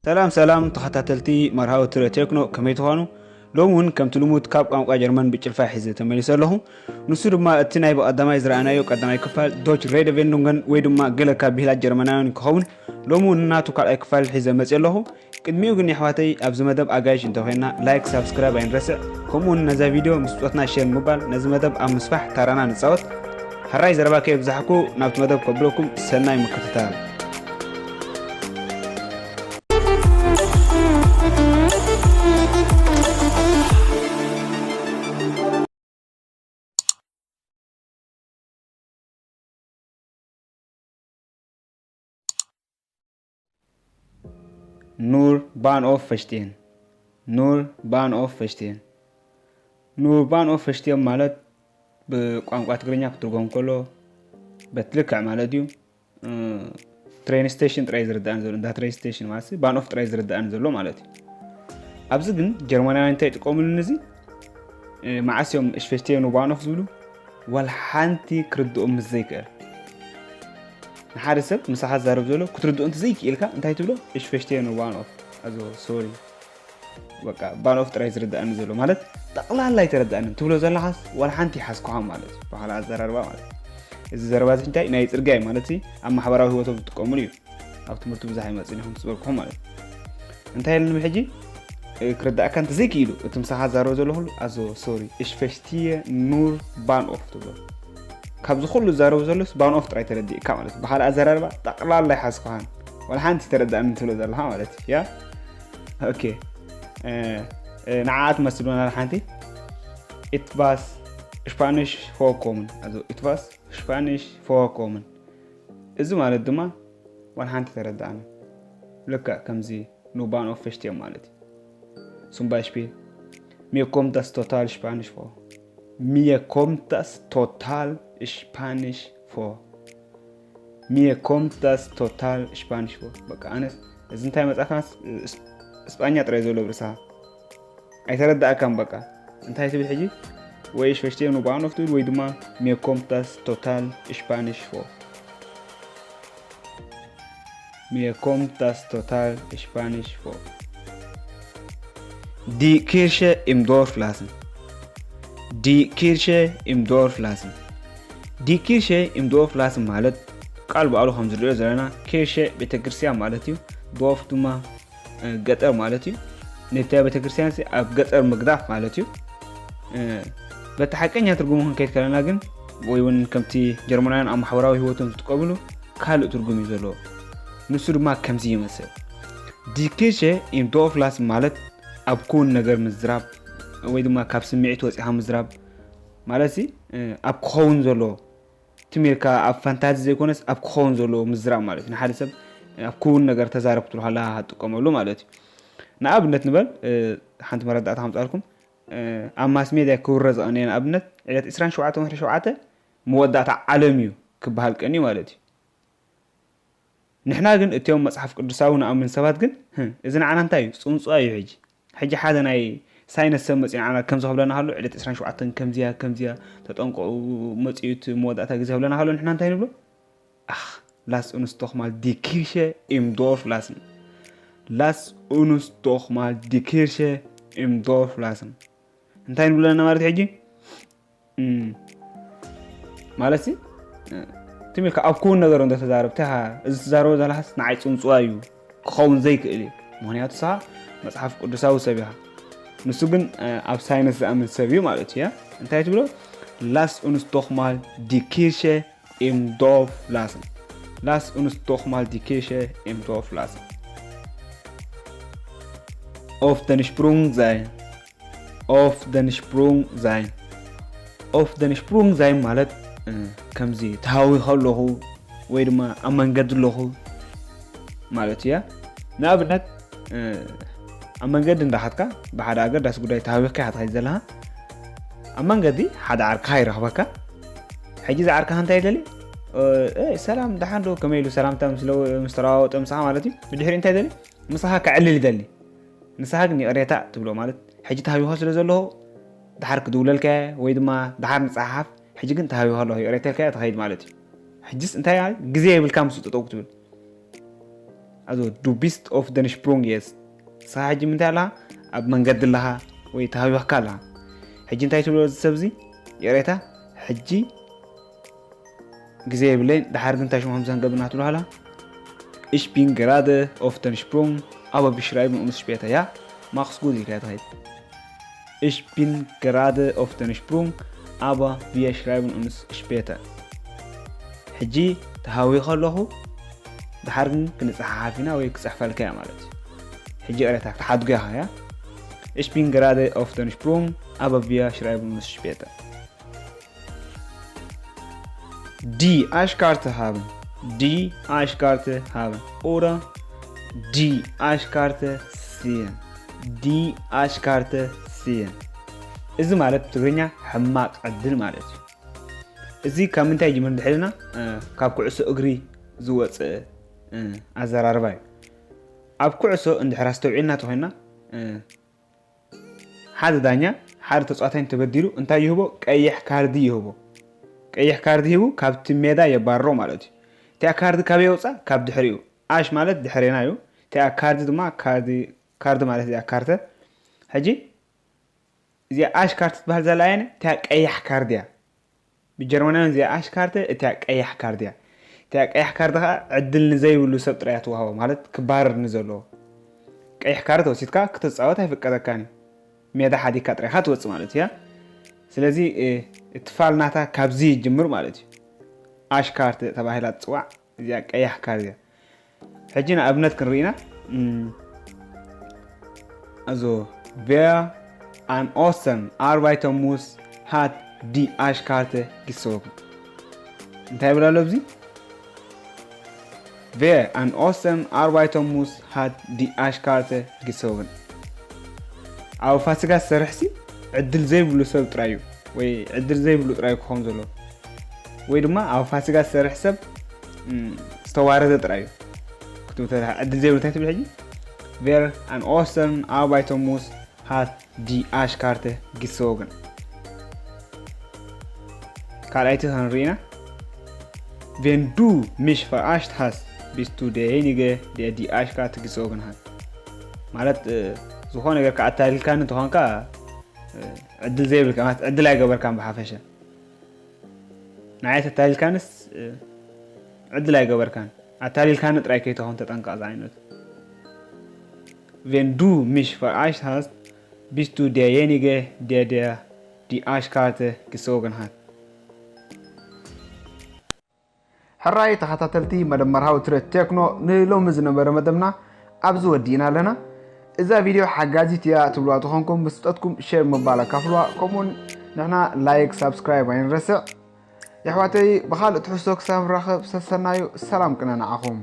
ሰላም ሰላም ተኸታተልቲ መርሃዊ ትረ ቴክኖ፣ ከመይ ትኾኑ? ሎም እውን ከምቲ ልሙድ ካብ ቋንቋ ጀርመን ብጭልፋ ሒዘ ተመሊሰ ኣለኹ። ንሱ ድማ እቲ ናይ ብቐዳማይ ዝረኣናዮ ቀዳማይ ክፋል ዶች ሬደቬንዱንገን ወይ ድማ ገለ ካብ ብሂላት ጀርመናውያን ክኸውን ሎም እውን ናቱ ካልኣይ ክፋል ሒዘ መፅእ ኣለኹ። ቅድሚኡ ግን የሕዋተይ ኣብዚ መደብ ኣጋይሽ እንተኮይና ላይክ ሳብስክራይብ ኣይንረስዕ። ከምኡ እውን ነዛ ቪድዮ ምስ ፆትና ሼር ምባል ነዚ መደብ ኣብ ምስፋሕ ታራና ንፃወት። ሕራይ ዘረባ ከየብዛሕኩ ናብቲ መደብ ከብለኩም ሰናይ ምክትታል። ኑር ባን ኦፍ ፈሽቴን። ኑር ባን ኦፍ ፈሽቴን። ኑር ባን ኦፍ ፈሽቴን ማለት ብቋንቋ ትግርኛ ክትርጎም ከሎ በትልክዕ ማለት እዩ። ትሬን ስቴሽን ጥራይ ዝርዳእን ዘሎ እንዳ ትሬን ስቴሽን ማለት ባን ኦፍ ጥራይ ዝርዳእን ዘሎ ማለት እዩ። ኣብዚ ግን ጀርመናውያን እንታይ ይጥቀምሉ ነዚ? መዓስ እዮም እሽፈሽቴ ኑ ባን ኦፍ ዝብሉ? ዋላ ሓንቲ ክርድኦም ምስ ዘይክእል፣ ንሓደ ሰብ ምሳኻ ዝዛረብ ዘሎ ክትርድኦ እንተዘይክኢልካ እንታይ ትብሎ? እሽፈሽቴ ኑ ባን ኦፍ። ኣዞ ሶሪ፣ በቃ ባን ኦፍ ጥራይ ዝርዳእኒ ዘሎ ማለት ጠቕላላ ኣይተረዳእንን ትብሎ ዘለኻስ ዋላ ሓንቲ ይሓዝኩኻ ማለት እዩ። ባህላ ኣዘራርባ ማለት እዩ። እዚ ዘረባ እዚ እንታይ ናይ ፅርግያ እዩ ማለት እዩ። ኣብ ማሕበራዊ ህይወቶም ዝጥቀምሉ እዩ። ኣብ ትምህርቲ ብዙሕ ኣይመፅን ይኹም ዝበልኩኹም ማለት እዩ። እንታይ ኢልንም ሕጂ ክርዳእካ እንተዘይክኢሉ እቲ ምሳኻ ዛረብ ዘሎ ኩሉ ኣዞ ሶሪ እሽፈሽትየ ኑር ባን ኦፍ ትብሎ። ካብዚ ኩሉ ዛረቡ ዘሎስ ባን ኦፍ ጥራይ ተረዲእካ ማለት እዩ። ብካልእ ኣዘራርባ ጠቕላላ ይሓዝኩኻን ዋላ ሓንቲ ተረዳእኒ ትብሎ ዘለኻ ማለት እዩ። ያ ኦኬ። ንዓኣ ትመስል ዶና ሓንቲ ኢትባስ ስፓኒሽ ፎኮምን ኣዞ ኢትባስ ስፓኒሽ ፎኮምን። እዚ ማለት ድማ ዋላ ሓንቲ ተረዳእኒ። ልክዕ ከምዚ ኑ ባን ኦፍ ፈሽትዮም ማለት እዩ። ሱምባይ ስፒል ሚየ ኮምታስ ቶታል ስፓኒሽ ፎ ሚየ ኮምታስ ቶታል ስፓኒሽ ፎ ሚየ ኮምታስ ቶታል ስፓኒሽ ፎ። በቃ ኣነስ እዚ እንታይ መጻካ እስጳኛ ጥራይ ዘሎ ብርሳ ኣይተረዳእካን። በቃ እንታይ ትብል ሕጂ? ወይ ሽፈሽቴ ኑ ባኖፍ ትብል ወይ ድማ ሚየ ኮምታስ ቶታል ስፓኒሽ ፎ ሚየ ኮምታስ ቶታል ስፓኒሽ ፎ ዲ ኪርሸ ኢም ዶርፍ ላስን። ዲ ኪርሸ ኢም ዶርፍ ላስን። ዲ ኪርሸ ኢም ዶርፍ ላስን ማለት ቃል ብኣሉ ከም ዝሪኦ ዘለና ኪርሸ ቤተክርስትያን ማለት እዩ። ዶርፍ ድማ ገጠር ማለት እዩ። ነታ ቤተክርስትያን ኣብ ገጠር ምግዳፍ ማለት እዩ። በቲ ሓቀኛ ትርጉሙ ክንከይድ ከለና ግን ወይ እውን ከምቲ ጀርመናውያን ኣብ ማሕበራዊ ህይወቶም ዝጥቀምሉ ካልእ ትርጉም እዩ ዘለዎ። ንሱ ድማ ከምዚ ይመስል። ዲ ኪርሸ ኢም ዶርፍ ላስን ማለት ኣብ ክውን ነገር ምዝራብ ወይ ድማ ካብ ስምዒት ወፂኻ ምዝራብ ማለት ሲ ኣብ ክኸውን ዘሎ ትም ኢልካ ኣብ ፋንታዚ ዘይኮነስ ኣብ ክኸውን ዘለዎ ምዝራብ ማለት እዩ። ንሓደ ሰብ ኣብ ክውን ነገር ተዛረብ ክትብሎ ከለኻ ትጥቀመሉ ማለት እዩ። ንኣብነት ንበል ሓንቲ መረዳእታ ከምፅኣልኩም ኣብ ማስ ሜድያ ክውረ ዝቐነየ ንኣብነት ዕለት ዕስራን ሸውዓተን ወርሒ ሸውዓተ መወዳእታ ዓለም እዩ ክበሃል ቀንዩ ማለት እዩ። ንሕና ግን እቲኦም መጽሓፍ ቅዱሳዊ ንኣምን ሰባት ግን እዚ ንዓና እንታይ እዩ? ጽንጹ እዩ። ሕጂ ሕጂ ሓደ ናይ ሳይነስ ሰብ መጽኡ ንዓና ከምዚ ክብለና ከሎ ዕለት ዕስራን ሸውዓተን ከምዚያ ከምዚያ ተጠንቀቑ መጽኡ እቲ መወዳእታ ግዜ ክብለና ከሎ ንሕና እንታይ ንብሎ? ኣኽ ላስ ኡንስ ዶኽማል ዲ ኪርሸ ኢም ዶርፍ ላስን ላስ ኡንስ ዶኽማል ዲ ኪርሸ ኢም ዶርፍ ላስን እንታይ ንብለና ማለት ሕጂ? ማለት ሲ ትም ኢልካ ኣብ ክውን ነገር እንዶ ተዛረብ እንታይ እዚ ትዛረቦ ዘለካስ ንዓይ ፅንፅዋ እዩ ክኸውን ዘይክእል እዩ። ምክንያቱ ስኻ መፅሓፍ ቅዱሳዊ ሰብ ኢኻ። ንሱ ግን ኣብ ሳይንስ ዝኣምን ሰብ እዩ ማለት እዩ። እንታይ ትብሎ? Lass uns doch mal die Kirche im Dorf lassen. Lass uns doch mal die Kirche im Dorf lassen. Auf den Sprung sein. Auf den Sprung sein. Auf den Sprung sein ማለት ከምዚ ተሃዊኸ ኣለኹ ወይ ድማ ኣብ መንገዲ ኣለኹ ማለት እያ። ንኣብነት ኣብ መንገዲ እንዳኻትካ ብሓደ ኣገዳሲ ጉዳይ ተሃዊኽካ ኢኻ ትኸይድ ዘለኻ። ኣብ መንገዲ ሓደ ዓርካ ይረኽበካ። ሕጂ እዚ ዓርካ እንታይ ይደሊ? ሰላም ደሓን ዶ ከመይ ኢሉ ሰላምታ ምስ ተለዋወጠ ምሳኻ ማለት እዩ። ብድሕሪ እንታይ ይደሊ? ምሳኻ ከዕልል ይደሊ። ንስኻ ግን ይቕሬታ ትብሎ ማለት ሕጂ ተሃዊኾ ስለ ዘለኹ ድሓር ክድውለልካ ወይ ድማ ድሓር ንፀሓሓፍ ሕጂ ግን ተሃዊኾ ኣለኹ ይቕሬታ ኢልካ ትኸይድ ማለት እዩ። ሕጅስ እንታይ ማለት ግዜ የብልካ ምስ ጠጠው ክትብል Also, du bist auf den Sprung jetzt. ንስኻ ሕጂ ምንታይ ኣለኻ? ኣብ መንገዲ ኣለኻ ወይ ተሃዊኽካ ኣለኻ። ሕጂ እንታይ ትብሎ እዚ ሰብ እዚ? ይቕሬታ፣ ሕጂ ግዜ የብለይን፣ ድሓር ግን እንታይ ሽሙ ከም ዘንገብና ትብሎ ሃላ? Ich bin gerade auf den Sprung, aber wir schreiben uns später, ja? Mach's gut ኢልካ ትኸይድ። Ich bin gerade auf den Sprung, aber wir schreiben uns später. ሕጂ ተሃዊኸ ኣለኹ፣ ድሓር ግን ክንጽሓሓፍ ኢና ወይ ክጽሕፈልካ እያ ማለት እዩ። ሕጂ ይቕሬታ ክትሓድጎ ኢኻ እያ። Ich bin gerade auf den Sprung, aber wir schreiben uns später. Die Arschkarte haben. Die Arschkarte haben. Oder die Arschkarte ziehen. Die Arschkarte ziehen. እዚ ማለት ብትግርኛ ሕማቕ ዕድል ማለት እዩ። እዚ ካብ ምንታይ ይጅምር እንድሕር ኢልና፣ እ፣ ካብ ኩዕሶ እግሪ ዝወፅእ፣ እ፣ ኣዘራርባ እዩ። ኣብ ኩዕሶ እንድሕር ኣስተውዒልና ተኾይና፣ እ፣ ሓደ ዳኛ ሓደ ተፃዋታይ እንተበዲሉ እንታይ ይህቦ? ቀይሕ ካርዲ ይህቦ። ቀይሕ ካርዲ ሂቡ ካብቲ ሜዳ የባርሮ ማለት እዩ። እቲኣ ካርዲ ካበይ የውፃ? ካብ ድሕሪኡ። ኣሽ ማለት ድሕሬና እዩ። እቲኣ ካርዲ ድማ ካርዲ፣ ካርዲ ማለት እዚኣ ካርተ። ሕጂ እዚኣ ኣሽ ካርት ትበሃል ዘላ እያ። እቲኣ ቀያሕ ካርድ እያ። ብጀርመናውያን እዚኣ ኣሽ ካርተ፣ እቲኣ ቀያሕ ካርድ እያ። እቲኣ ቀያሕ ካርድ ከዓ ዕድል ንዘይብሉ ሰብ ጥራይ እያ ትወሃቦ፣ ማለት ክባረር ንዘለዎ። ቀይሕ ካርድ ወሲድካ ክትፃወት ኣይፍቀደካን እዩ። ሜዳ ሓዲግካ ጥራይካ ትወፅእ ማለት እያ። ስለዚ፣ እ፣ እቲ ፋል ናታ ካብዚ ይጅምር ማለት እዩ። ኣሽ ካርት ተባሂላ ትፅዋዕ እዚኣ ቀያሕ ካርድ እያ። ሕጂ ንኣብነት ክንርኢና፣ እም፣ also, wer an Ostern arbeiten muss, hat die Arschkarte gezogen. እንታይ ይብል ኣሎ ኣብዚ? Wer an Ostern arbeiten muss, hat die Arschkarte gezogen. ኣብ ፋሲጋ ዝሰርሕሲ ዕድል ዘይብሉ ሰብ ጥራይ እዩ፣ ወይ ዕድል ዘይብሉ ጥራይ ክኸውን ዘለዎ፣ ወይ ድማ ኣብ ፋሲጋ ዝሰርሕ ሰብ፣ እም፣ ዝተዋረደ ጥራይ እዩ። ክትብል ተለካ ዕድል ዘይብሉ እንታይ ትብል ሕጂ? Wer an Ostern arbeiten muss, hat die Arschkarte gezogen. ካልኣይቲ ክንርኢና። Wenn du mich verarscht hast, bist du derjenige, der die Arschkarte gezogen hat. ማለት፣ እ፣ ዝኾነ ነገር ከኣታሊልካኒ እንተኾንካ፣ እ፣ ዕድል ዘይብልካ፣ ማለት ዕድል ኣይገበርካን ብሓፈሻ። ንዓይ ተታሊልካንስ፣ እ፣ ዕድል ኣይገበርካን። ኣታሊልካኒ ጥራይ ከይትኾን ተጠንቀቕ፣ ዝዓይነቱ። Wenn du mich verarscht hast, bist du derjenige, der dir die Arschkarte gezogen hat. ሕራይ ተኸታተልቲ መደብ መርሃዊ ትረት ቴክኖ፣ ንሎሚ ዝነበረ መደብና ኣብዚ ወዲእና ኣለና። እዛ ቪድዮ ሓጋዚት እያ ትብልዋ ተኾንኩም፣ ብስጠትኩም ሼር ምባል ኣካፍልዋ፣ ከምኡውን ንሕና ላይክ፣ ሳብስክራይብ ኣይንረስዕ። የሕዋተይ፣ ብኻልእ ትሕዝቶ ክሳብ ንራኸብ፣ ሰሰናዩ፣ ሰላም ቅነ ንዓኹም።